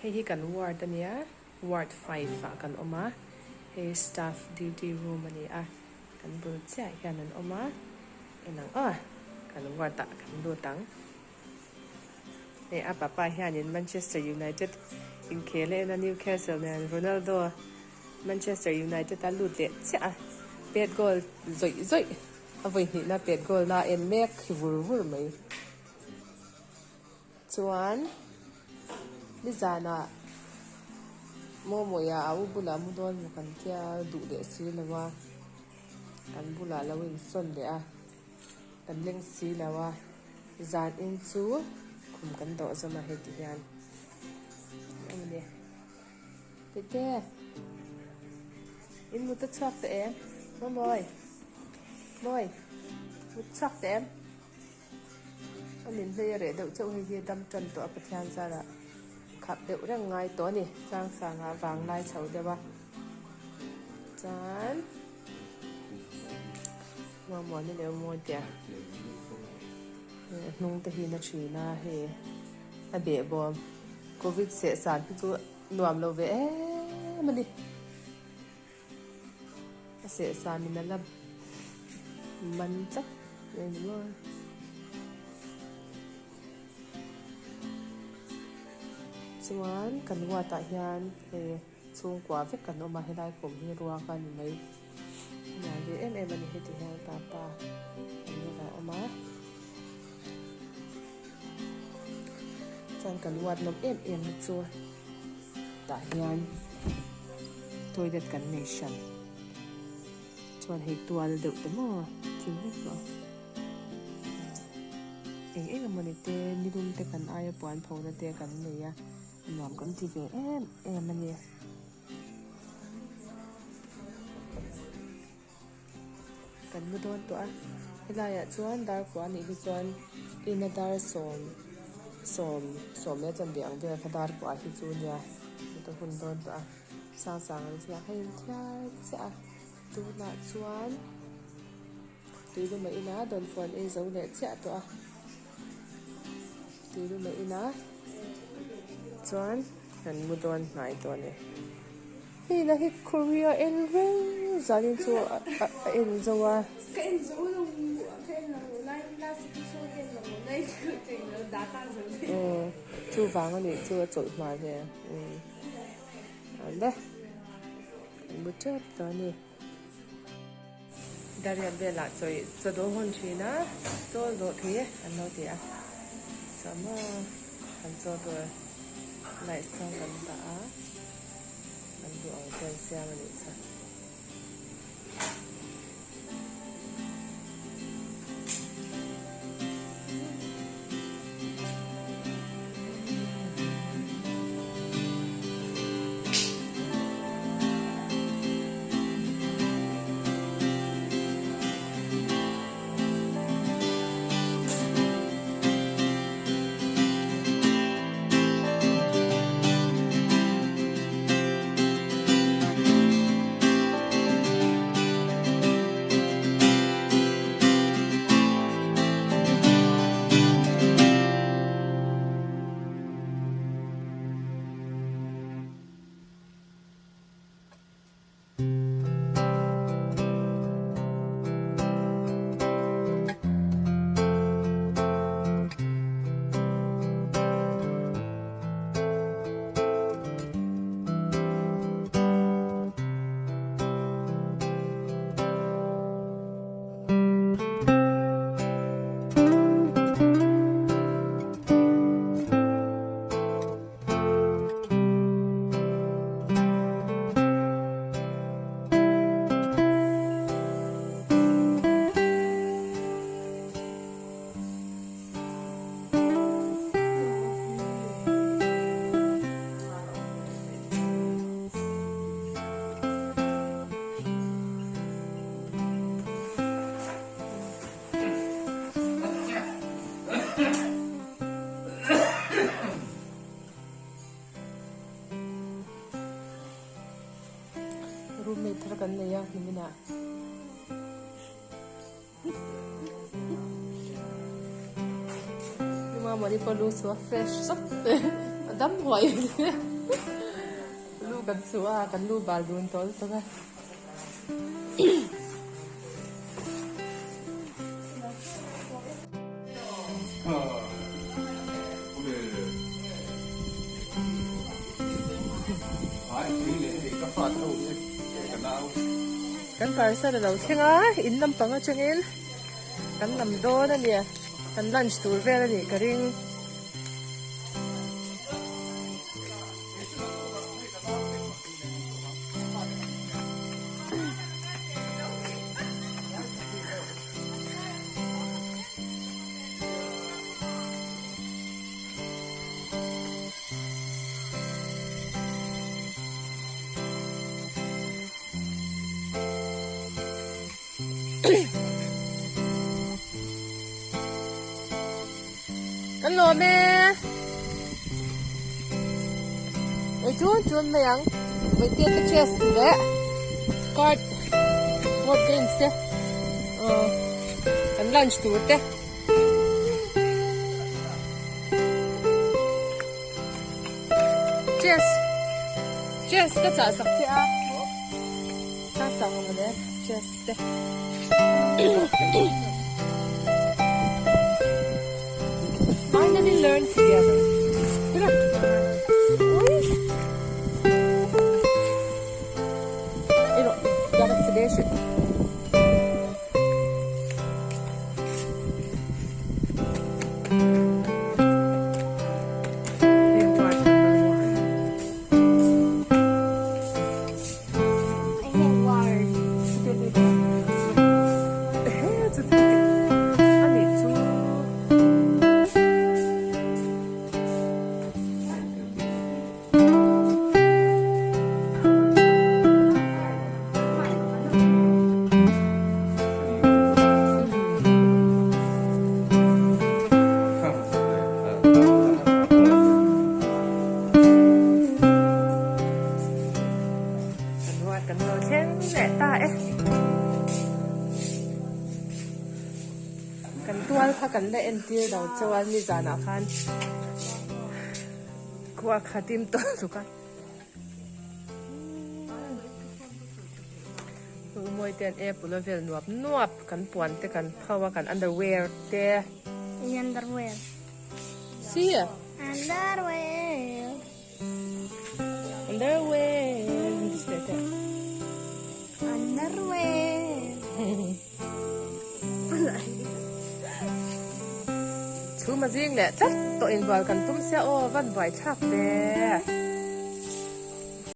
Hei hi kan ward a nia, ward 5 ah kan awm a, hei staff duty room a ni a, kan bul chiah hian an awm a, en ang aw, kan ward ah kan lut ang. Hei a papa hianin Manchester United inkhel a en a, Newcastle nen Ronaldo Manchester United a lut leh chiah a, pet goal zawih zawih a vawi hnihna pet goal na a en mek khi vur vur mai. Chuan nizanah Mawmawia a u bulah mu dawn maw kan tia duh leh si lo a, kan bulah lo insawn leh a, kan leng si lo a, zan in chu khum kan dawh zawm a hei ti hian eng emaw ni Tete in mut a chhuak tawh em Mawmawi Mawi mut chhuak tawh em. A min hlei a reh deuh chauh hei hi dam tan tawh a Pathian zarah khap deuh reng ngai tawh a ni Tlangsangah vanglai chho deuh a chuan Muamuani leh Umawitea hnung te hi na thin a hei a behbawm Covid sehsan hi chu nuam lo ve em a ni. A sehsan in a la man tlat mai ni maw. Chuan kan ward ah hian hei chhungkua vek kan awm a helai kum hi ruak a ni mai. A nuam ve em em a ni heti hian papa an bulah a awm a. Chuan kan ward nawm em em na chu. Tah hian toilet kan nei hran chuan hei tual deuh te maw thim vek tawh eng eng emawni te nilum te kan aia puan pho na te kan nei a nuam kan ti ve em em a ni. Kan mu dawn tawh a, helaiah chuan dar kua anih hi chuan ina dar sawm sawm sawm leh chanve ang vel kha dar kua hi chu nia heta hun dawn tawh a sang sang an ziak hei in thiar chiah a tunah chuan tuiluma ina dawnfuan ei zo leh chiah tawh a tuiluma ina chuan kan mu dawn hnai tawh a ni. Hei la hi Korea en reng zanin chu a en zo a. Ka en zo lo ka en lo lai last episode ka en lo nai chu ka en lo data zo le. Aw chuvang a nih chu a chawlh hma ve le kan bu tep tawh a ni. Dariat velah chawi chaw dawh hawn thin a, chaw zawh thei e an lo ti a, chaw maw kan chaw tur light sawng kan dah a, kan duh ang chuan siam a nih chu. Roommate thar kan nei a niminah. Mama ni pawh lu chu a fresh sawt mai. dam huai lu kan su a kan lu bal dun tawh lutuk a. Kan parcel a lo thleng a in lampang atangin kan lam dawn a ni kan lunch tur vel a nih ka ring. Kan lawm e. Oi chun chun mai ang. Oi te te chess leh card board games te. Kan lunch tur te. Chess chess ka chah sak che a. Ka sak ang mawle chess te. Finally learn together. Tara. Ui. Iro, gotta finish it. Kan ruat kan lo thleng leh ta e. Kan tual kha kan la entir lo chauh a nizanah khan khua khatim tawh tuk a. Umawi te an apple a vel nuap nuap kan puan te kan pho a kan underwear te. Underwear. Si. Underwear. Underwear. Display te. Underwear. Chhum a zing leh tlat tawh inbual kan tum sia aw van buai thlak ve.